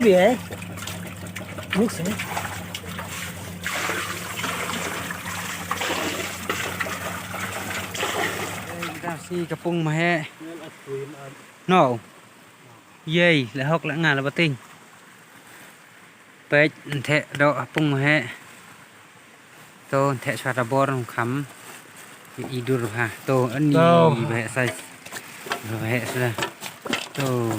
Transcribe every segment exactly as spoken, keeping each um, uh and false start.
Ye. Mix hai. Dah si kapung mahe. No. Yei, le hok le nga le bating. Peit, nthe do kapung mahe. To, nthe shuwa da bor kham. I dur ha. To, ani. To. Ba heh size. Ba heh suda. To.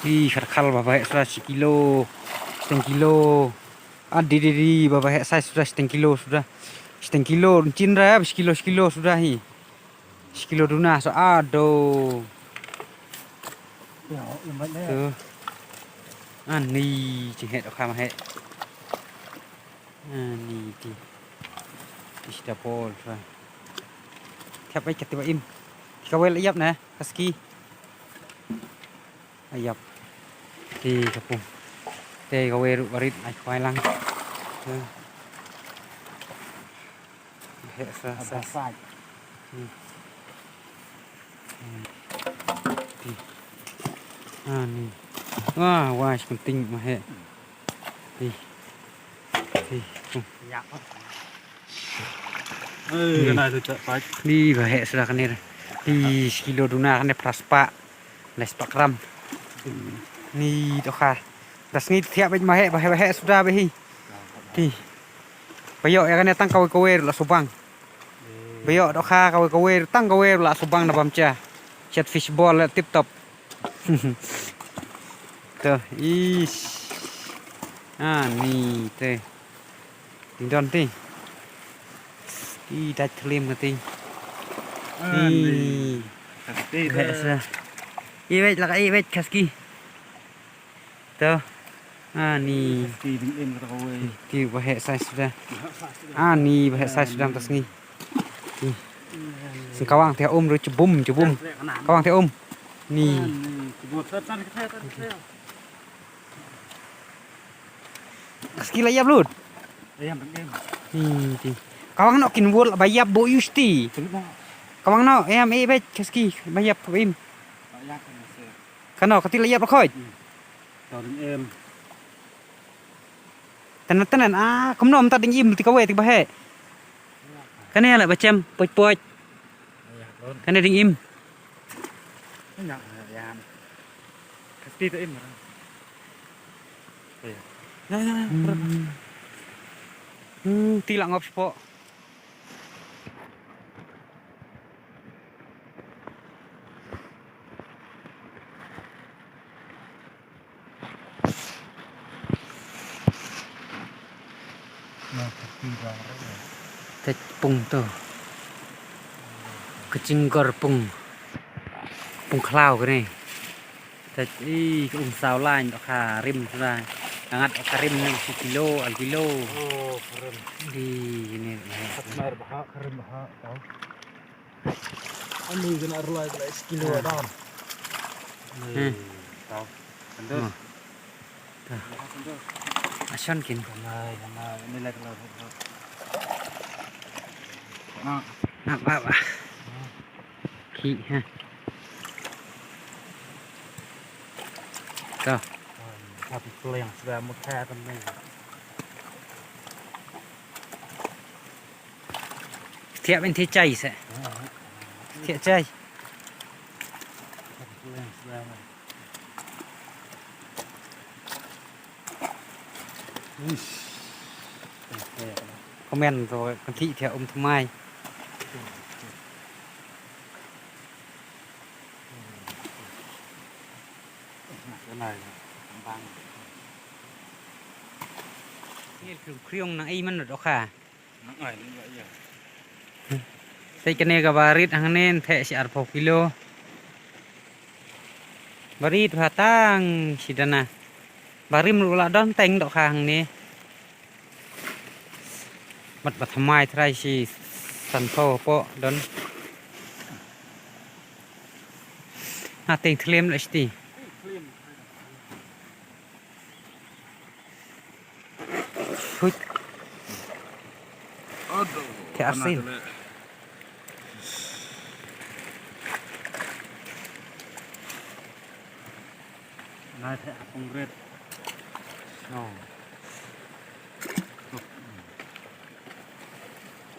Ih, khat khal ba heh suda shi kilo. Shiteng kilo. Ah, di, di, di, ba heh size suda shiteng kilo suda. Shiteng kilo, chin ra, shi kilo, shi kilo suda hi. Shi kilo duna, so ado. Ya, ya, mat ne. Tu. Ani, jingeh dohkha mahe. Ani, ti. Ti sida bol, so. Thiap ai kati ba im. Ti kawei la ïap ne, kaski. Ai ïap. Ti kapung. Te kawei ruh barit ai khwai lang. Tu. Heh sa, sa. Abasai. Hmm. Hmm. Ti. Ah, ni. Wah, wah, penting mah heh. Ti. Ti. Hmm. Ya. Eh, kena tu cak pat. Ni ba heh suda kane. Ti, sekilo duna kane pras pak. Lai spah gram. Ni dohkha. Da sngi thiah beit ma heh, ba heh, ba heh suda beit hi. Ti. Ba ïoh ïa kane tang kawei kawei ruh la subang. Ba ïoh dohkha kawei kawei ruh tang kawei ruh la subang na bam cha. Chet fish ball la tip top. To, ish. Ah, ni te. Ding don ti. Ih, dait thlim ka ti. Ah, ih. Ni. Khaski. Heh sa. Ih, wait, laka ih, wait, khaski. To. Ah, ni. Khaski ding im kata kawei. Ti ba heh size suda. Ah, ni ba heh size suda ta sngi. Ti. Sing kawang te um ru chubum, chubum. Kawang te um. Ni. Ah, ni. Chubum. Khaski la ïap lut. Ïap, ïap. Hmm, ti. Kawang noh kin wol ba ïap bo yusti. Kawang noh, ïam eh beit khaski ba ïap ba im. Kano kati la ïap la khoi. Tau ding im. Tenan tenan ah, kumno mynta ding im ti kawei ti ba heh. Kane la ba chem, poch poch. Kane ding im. Nya, ïa. Khaski ta im. Ïa, ïa, ïa. Hmm. Hmm, ti la ngop spo. Te pung to. Ka jinggor pung. Pung khlaw kane. Te i ka um saw lain dohkha rim suda. Ngat dohkha rim ne shi kilo, ar kilo. Oh, kha rim. Di ne. Khat mer ba ha, kha rim ba ha, tau. Ani kena rlai kena sekilo dam. Hmm. Tau. Sendur. Tau. Sendur. Asan kin. Kanai, kanai. Ini lagi lah. Nah. Nak apa, apa? Ki, ha. Tau. Tapi kalau yang sudah mekar kan ni. Thiah ban thiah chai se. Thiah chai. Comment to kan thiah thiah um thymmai. Ngil kriung kriung nang ei man dohkha. Te kane ka barit hangne nthe shi arphew kilo. Barit ba tang shi dana. Barim ruh la don teng dohkha hangne. Mat ba thymmai trai shi sanphew hapoh don. Ha teng thlem la shiti. Huit. Aduh, te asin. Panas le. Nai the apung red. No.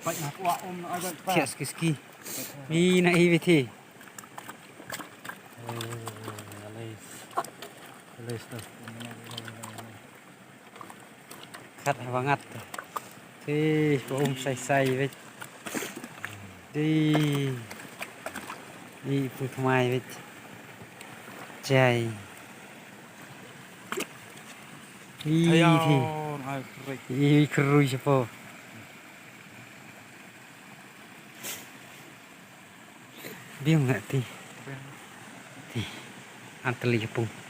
Pai na kuah um na ai bai. Thiah ski ski. Mi na i vithi. Khat ha bangat. Ti ko um sai sai vet. Di. Di pu thmai vet. Jai. Di. Ayo, ai krek. Di krui sepo. Biang nggak ti? Ti. Anteli pung.